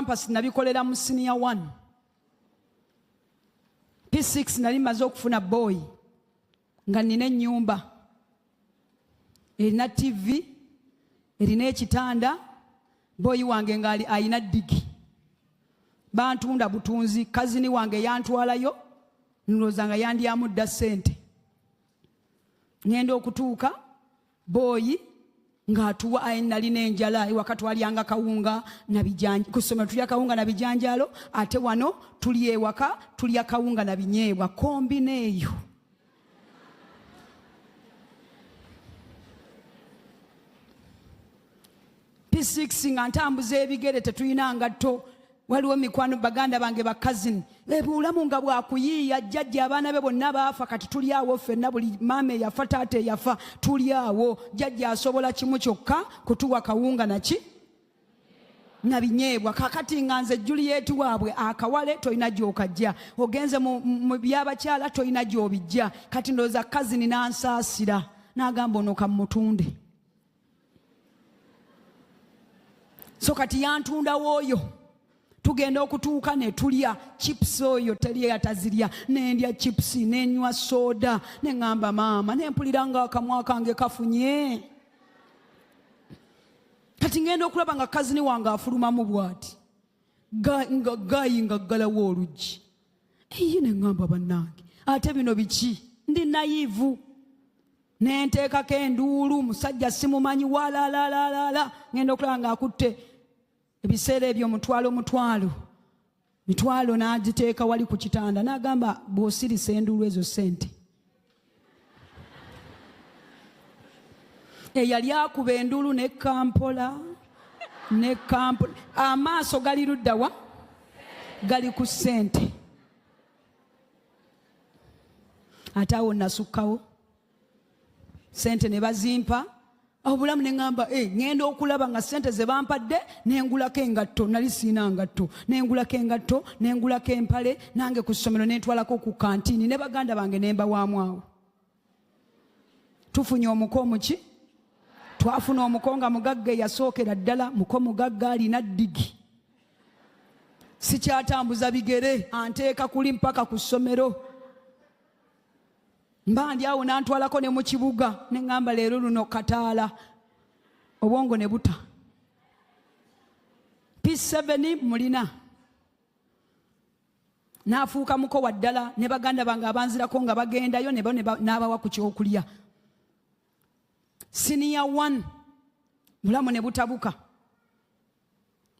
campus nabikolera mu senior 1. P6 nali maze okufuna boy nga nina ennyumba erina TV, erina ekitanda, boyi wange nga alina ddigi. Bantunda butunzi, kazini wange yantwalayo, ndowooza nga yandyamu dda ssente. Ŋŋenda okutuuka booyi ng'atuwa aye nalina enjala, ewaka twalyanga kawunga na bijanja, ku ssomero tulya kawunga na bijanjaalo, ate wano tuli ewaka tulya kawunga na binyeebwa, kombina eyo. P6 nga ntambuza ebigere, tetulina ngatto, waliwo mikwano baganda bange ba cousin, ebulamu nga bwakuyiiya, jjajja abaana be bonna baafa, kati tuli awo ffenna, buli maama eyafa, taata eyafa, tuli awo, jjajja asobola kimu kyokka kutuwa kawunga naki na binyeebwa. Kakati nga nze Juliet waabwe, akawale tolina gy'okajja, ogenze mu byabakyala tolina gy'obijja. Kati ndowooza cousin n'ansaasira n'agamba ono kammutunde. So kati yantundawo oyo, tugenda okutuuka ne tulya chips, oyo teri atazirya, nendya chips nenywa soda, ne ŋŋamba maama, ne mpulira nga akamwa kange kafunye. Kati ŋŋenda okulaba nga kazini wange afulumamu bw'ati, nga gayi nga ggalawo oluggi, eyi, ne ŋŋamba bannange, ate bino biki? Ndi naive, nenteekako enduulu, musajja simumanyi, walalalalala. Ŋŋenda okulaba nga akutte ebiseera ebyo omutwalo, mutwalo, mitwalo, n'agiteeka wali ku kitanda, n'agamba bw'osirisa enduulu ezo ssente. Eyali akuba enduulu ne kampola ne kampola, amaaso gali luddawa? Gali ku ssente. Ate awo nasukkawo, sente ne bazimpa, obulamu ne ŋŋamba eh, ŋŋenda okulaba nga sente ze bampadde nengulako engatto, nali siina ngatto, nengulako engatto, nengulako empale, nange ku ssomero nentwalako ku kantiini ne baganda bange nembawaamu. Awo tufunye omuko omuki, twafuna omuko nga mugagga, eyasookera ddala muko mugagga, alina ddigi, sikyatambuza bigere, anteeka kuli mpaka ku ssomero. Mba ndi awo nantwalako ne mu kibuga, ne ŋŋamba leero luno kataala, obwongo ne buta. P7 mulina n'afuuka muko wa ddala, ne baganda bange abanzirako nga bagendayo ne bo n'abawa ku kyokulya. Senior 1 bulamu ne butabuka,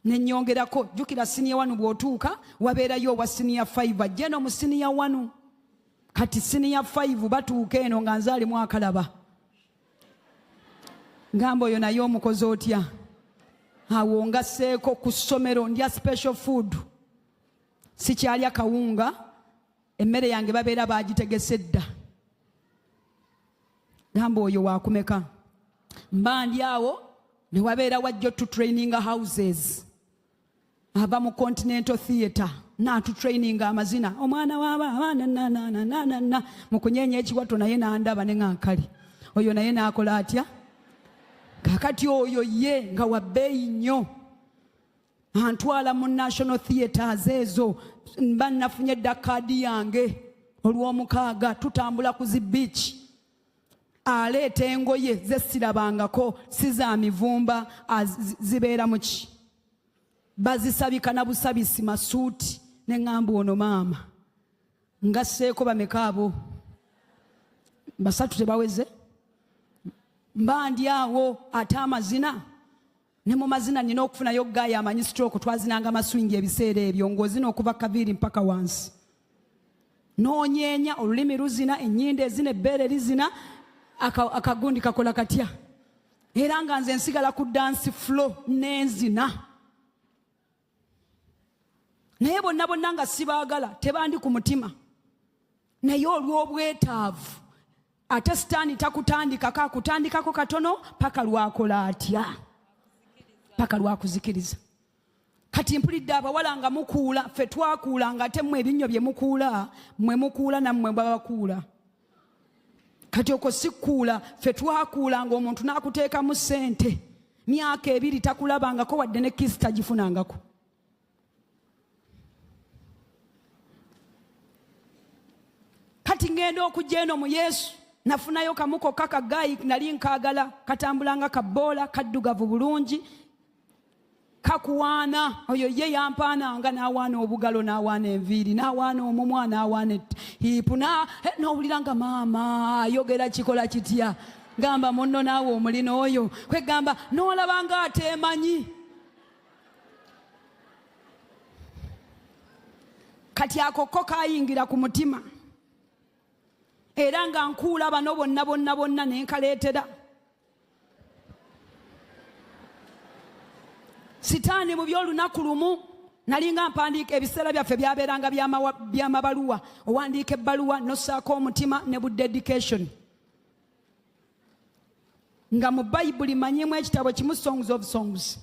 ne nnyongerako. Jjukira senior 1 bw'otuuka wabeerayo owa senior 5 ajja eno mu senior 1. Kati senior 5 batuuka eno nga nze alimu akalaba, ngamba oyo naye omukozi otya? Awo ngasseeko ku ssomero ndya special food, sikyalya kawunga, emmere yange babeera bagitegese dda. Gamba oyo wakumeka? Mba ndi awo ne wabeera wajjo tu training houses, ava mu Continental Theatre naatu training amazina, omwana waba nananananana mu kunyeenya ekiwato, naye nandaba ne ŋankali oyo naye n'akola atya? Kakati oyo ye nga wa bbeeyi nnyo, antwala mu National Theatres ezo, mba nafunye dda kaadi yange. Olw'omukaaga tutambula ku zi beach, aleeta engoye zesirabangako, si za mivumba, zibeera muki, bazisabika na busabisi, masuuti, ne ŋŋamba ono maama ngasseeko bameka? Abo basatu tebaweze. Mba ndi awo ate amazina, ne mu mazina nina okufunayo guy amanyi stroke. Twazinanga maswingi ebiseera ebyo, ng'ozina okuva kaviiri mpaka wansi, noonyeenya, olulimi luzina, ennyindo ezina, ebbeere lizina, akagundi kakola katya, era nga nze nsigala ku dance floor nenzina. Naye bonna bonna nga sibaagala, tebandi ku mutima, naye olw'obwetaavu. Ate sitaani takutandikako, akutandikako katono paka lwakola atya? Paka lwakuzikiriza. Kati mpulidde abawala nga mukuula, ffe twakuula nga ate mmwe ebinnyo bye mukuula, mmwe mukuula nammwe babakuula. Kati okwo si kukuula, ffe twakuula nga omuntu n'akuteekamu ssente, myaka 2 takulabangako, wadde ne kiss tagifunangako. Kati ngenda okujja eno mu Yesu, nafunayo kamu kokka kagayi nali nkaagala, katambula nga kaboola, kaddugavu bulungi, kakuwaana. Oyo ye yampaananga, n'awaana obugalo, n'awaana enviiri, n'awaana omumwa, n'awaana hiipu, n'owulira nga maama ayogera kikola kitya. Gamba munno naawe omulina oyo, kwegamba n'olaba nga ateemanyi. Kati ako ko kayingira ku mutima, era nga nkuula bano bonna bonna bonna ne nkaleetera Sitaani mu by'olunaku lumu. Nalinga mpandiika, ebiseera byaffe byabeeranga byamabaluwa, owandiika ebbaluwa nossaako omutima ne bu dedication. Nga mu Bayibuli manyimu ekitabo kimu, Songs of Songs,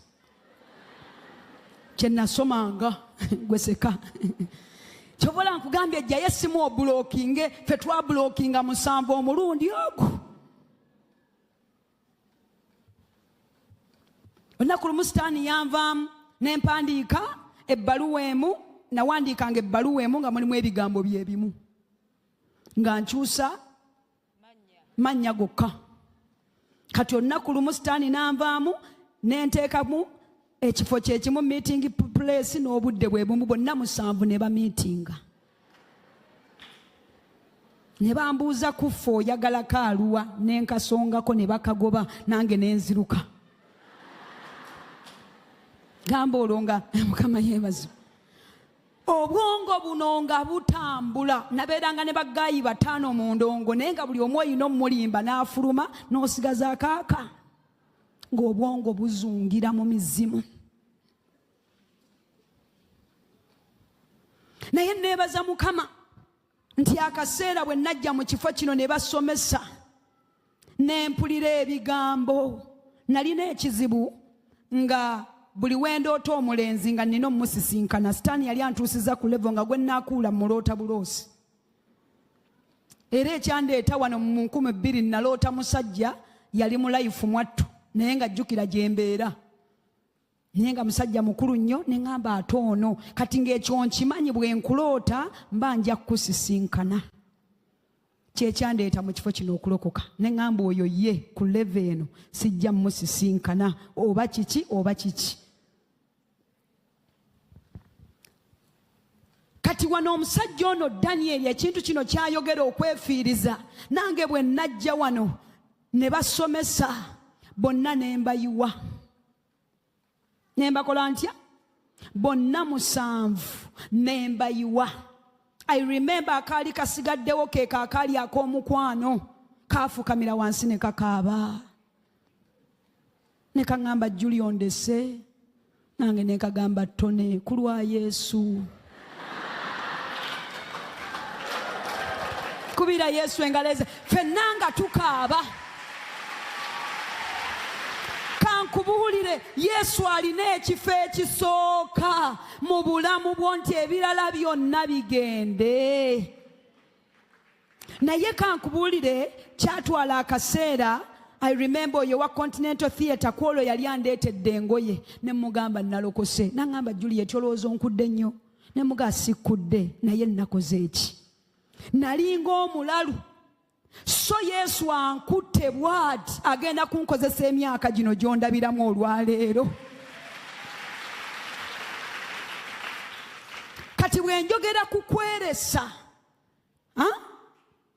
kye nasomanga. Gweseka kyobola nkugambye, ejjayo essimu oblockinge. Ffe twablockinga 7 omulundi ogwo. Olunaku lumu Sitaani yanvaamu nempandiika ebbaluwa emu. Nawandiikanga ebbaluwa emu nga mulimu ebigambo byebimu, nga nkyusa mannya gokka. Kati olunaku lumu Sitaani nanvaamu nenteekamu ekifo kyekimu, meeting place n'obudde bwe bumu, bonna 7 ne bameetinga ne bambuuza kuffe oyagala kaaluwa, nenkasongako ne bakagoba, nange nenziruka. Gamba olwo nga Mukama yeebazibwa, obwongo buno nga butambula. Nabeeranga ne bagaayi 5 mu ndongo, naye nga buli omu olina omulimba n'afuluma n'osigaza akaaka, ng'obwongo buzungira mu mizimu. Naye neebaza Mukama nti akaseera bwe najja mu kifo kino ne basomesa ne mpulira ebigambo. Nalina ekizibu nga buli wendoota omulenzi nga nina omusisinkana. Sitaani yali antuusiza ku level nga gwe naakuula muloota buloosi. Era ekyandeeta wano mu 2000, naloota musajja yali mu life mwattu, naye nga jjukira gye mbeera, naye nga musajja mukulu nnyo. Ne ŋŋamba ate ono kati ng'ekyo nkimanyi, bwe nkuloota mba nja kukusisinkana. Kyekyandeeta mu kifo kino okulokoka. Ne ŋŋamba oyo ye ku level eno sijja musisinkana, oba kiki oba kiki. Kati wano omusajja ono Danyeri ekintu kino kyayogera okwefiiriza, nange bwe najja wano ne basomesa bonna ne mbayiwa ne mbakola ntya, bonna 7 ne mbayiwa. I remember akaali kasigaddewo keeka akaali ak'omukwano, kaafukamira wansi ne kakaaba ne kaŋŋamba, "Julio, ndese." Nange ne kagamba, "Tone ku lwa Yesu." Kubira Yesu engalo eze. Ffenna nga tukaaba. Kankubuulire, Yesu alina ekifo ekisooka mu bulamu bwo, nti ebirala byonna bigende. Naye kankubuulire, kyatwala akaseera. I remember oyo wa Continental Theatre kwolwo yali andeetedde engoye, ne mugamba nalokose. Naŋŋamba, "Juliet, olowooza onkudde nnyo?" Ne mugaa sikkudde, naye nnakoze eki? Nalinga omulalu. So Yesu ankutte bw'ati, agenda kunkozesa emyaka gino gy'ondabiramu olwaleero. Kati bwe njogera ku kweresa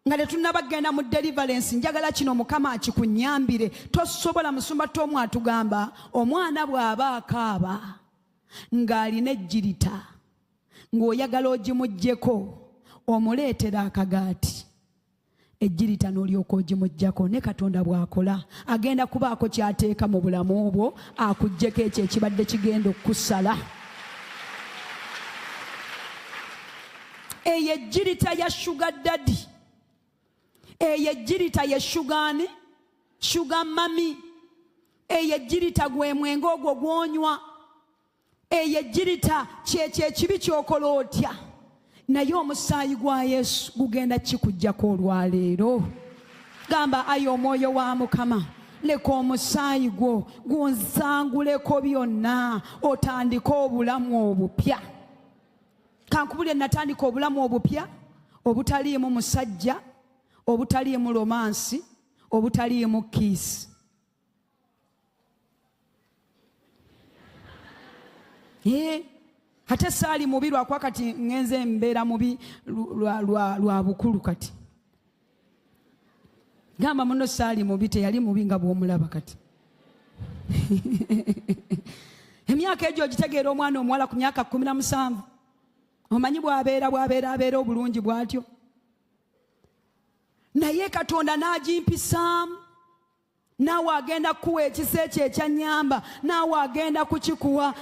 nga tetunnaba kugenda mu deliverance, njagala kino Mukama akikunyambire. Tosobola, musumba Tomu atugamba omwana bw'aba akaaba ng'alina ejjirita, ng'oyagala ogimuggyeko, omuleetera akagaati, ejjirita n'olyoka ogimuggyako. Ne Katonda bw'akola, agenda kubaako ky'ateeka mu bulamu bwo akuggyeko ekyo ekibadde kigenda okukusala. Eyo ejjirita ya sugar daddy, eyo ejjirita ye sugar ni sugar mummy, eyo ejjirita gwe mwenge ogwo gw'onywa, eyo ejjirita kyekyo ekibi ky'okola otya. Naye omusaayi gwa Yesu gugenda kikuggyako olwaleero. Gamba, "Ayi omwoyo wa Mukama, leka omusaayi gwo gunsanguleko byonna, otandike obulamu obupya." Kankubulye, natandika obulamu obupya. Obutaliimu musajja, obutaliimu romance, obutaliimu kiss. Ate saali mubi lwakuba kati ŋŋenze mbeera mubi lwa bukulu. Kati gamba muno saali mubi, teyali mubi nga bw'omulaba kati. Emyaka egyo ogitegeera, omwana omuwala ku myaka 17 omanyi bw'abeera bw'abeera abeera obulungi bw'atyo, naye Katonda n'agimpisaamu. Naawe agenda kukuwa ekisa ekyo ekyanyamba, naawe agenda kukikuwa.